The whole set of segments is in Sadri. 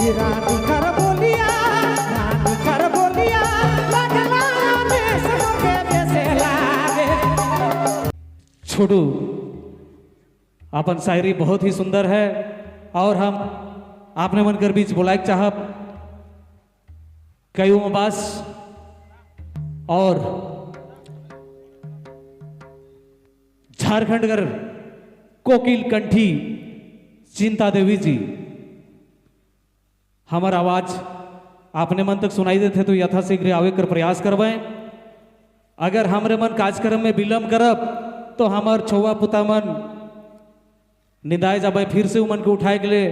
रानी कर बोलिया, रानी कर बोलिया, लगला देश मोके बेसे लागे। छोटू अपन शायरी बहुत ही सुंदर है और हम आपने मन कर बीच बुलाए चाहब कयूम अब्बास और झारखंड कर कोकिल कंठी चिंता देवी जी। हमार आवाज आपने मन तक सुनाई देते तो यथाशीघ्र आवे कर प्रयास करवें। अगर हमरे मन कार्यक्रम में विलम्ब करब तो हमार छुआ पुता मन निंदाए जाबे, फिर से मन के उठाए के लिए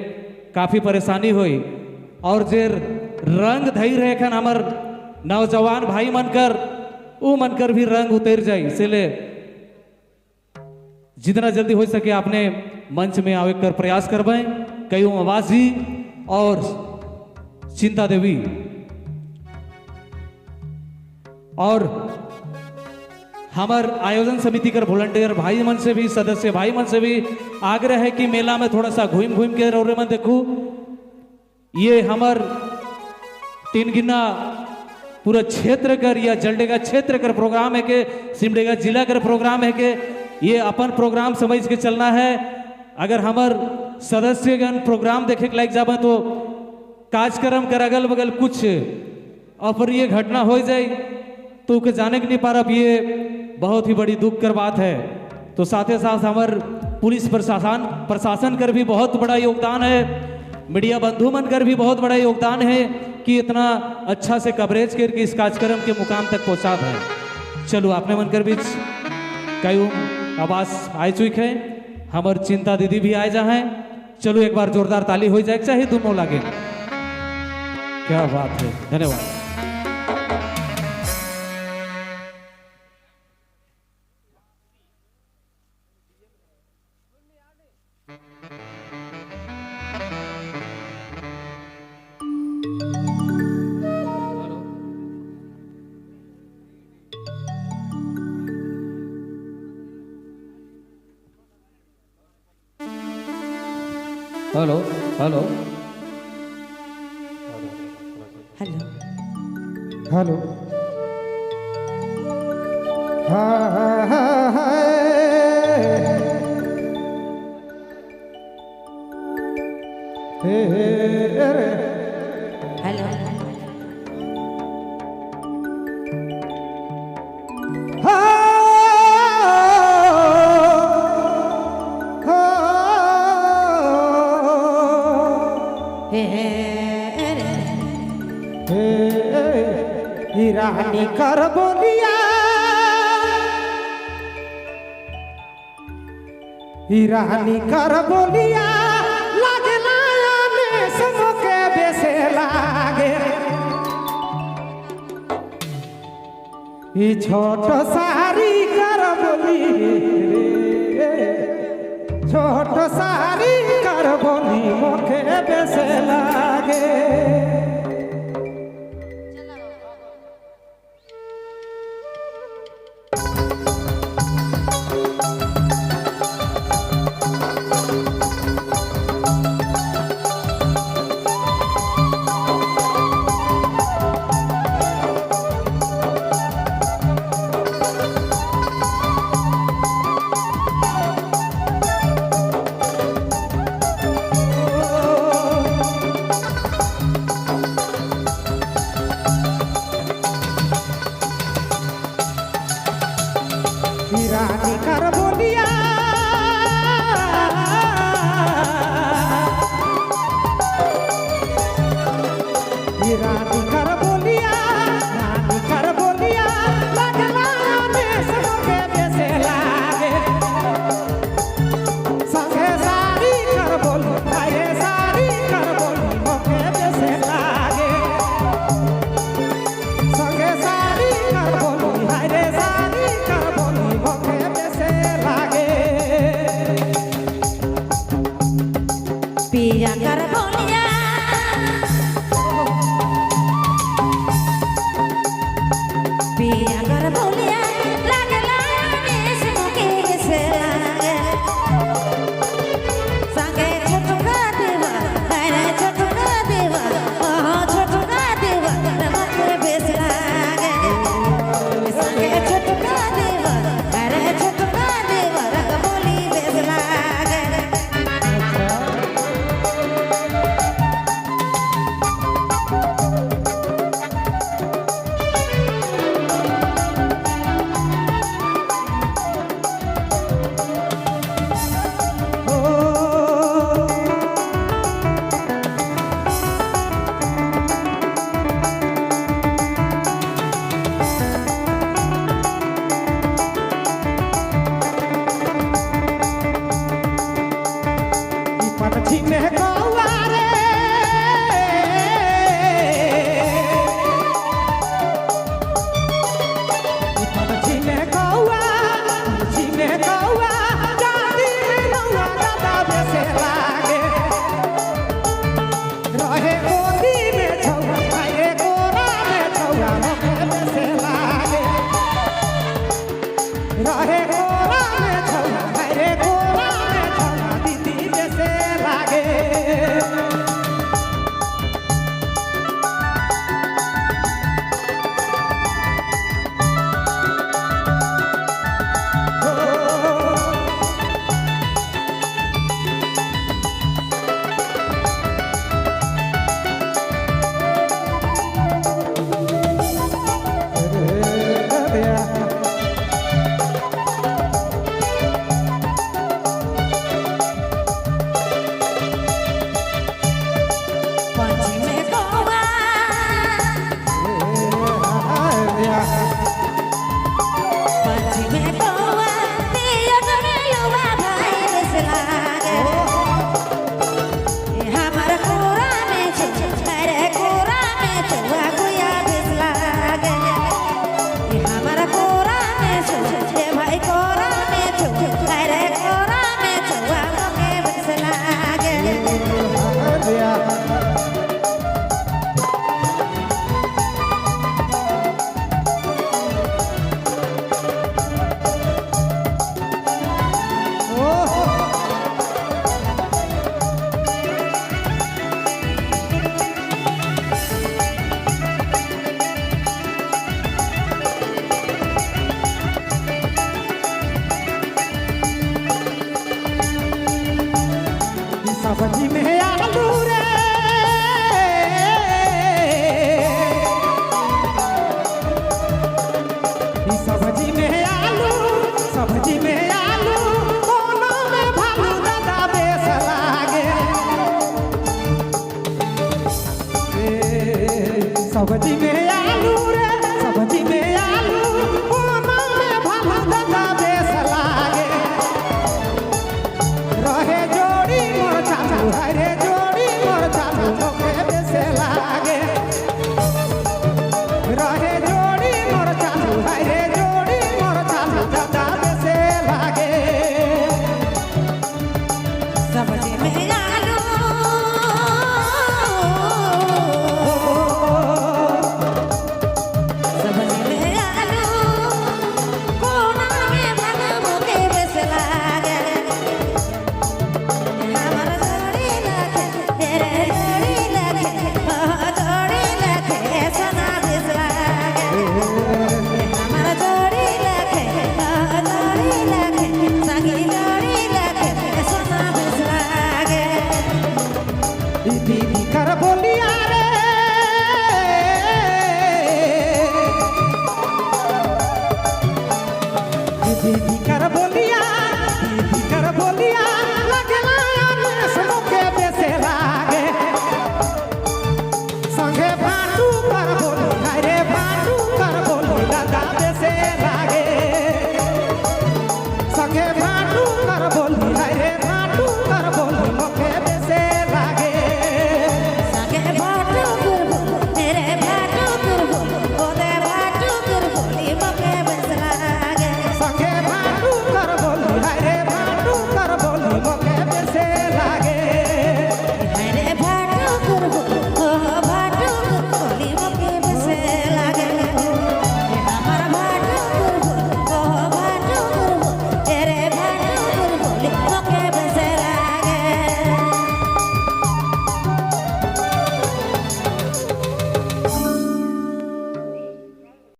काफ़ी परेशानी हुई। और जे रंग धई रहे खन हमार नौजवान भाई मन कर, ऊ मन कर भी रंग उतर जाए। इसलिए जितना जल्दी हो सके आपने मंच में आवे कर प्रयास करवें। कयूम अब्बास जी और चिंता देवी और हमार आयोजन समिति कर वॉलंटियर भाई मन से भी, सदस्य भाई मन से भी आग्रह है कि मेला में थोड़ा सा घूम घूम के रौरे मन देखू। ये हमार तीन गिना पूरा क्षेत्र कर या जलडेगा क्षेत्र कर प्रोग्राम है के सिमडेगा जिला कर प्रोग्राम है के ये अपन प्रोग्राम समझ के चलना है। अगर हमार सदस्यगण प्रोग्राम देखे के लायक जाबे तो कार्यक्रम कर अगल बगल कुछ अप्रिय घटना हो जाए तो के जाने के नहीं पारब, ये बहुत ही बड़ी दुख कर बात है। तो साथ ही साथ हमार पुलिस प्रशासन प्रशासन कर भी बहुत बड़ा योगदान है, मीडिया बंधु मन कर भी बहुत बड़ा योगदान है कि इतना अच्छा से कवरेज करके इस कार्यक्रम के मुकाम तक पहुँचा है। चलो आपने मन कर बीच कयूम अब्बास आए चुके हैं, हमार चिंता दीदी भी आए जा हैं। चलो एक बार जोरदार ताली हो जाए चाहे दोनों लागे। क्या बात है, धन्यवाद। हेलो हेलो हेलो हेलो हाँ हाँ हाँ हाँ हे हे रे हेलो हे रानी कर बोलिया, रानी कर बोलिया, लागला के बेसे लागे। ई छोट सारी कर बोली रे, छोट सारी कर बोली मोके बेसे लागे। रानी कर बोलिया, रानी कर बोलिया, रानी कर बोलिया, लगला देश मोके बेसे लागे। संगे सारी कर बोली, आए सारी कर बोली मोके बेसे लागे। संगे सारी कर बोली, आए सारी कर बोली मोके बेसे लागे। पिया कर बोलिया, सब्जी में।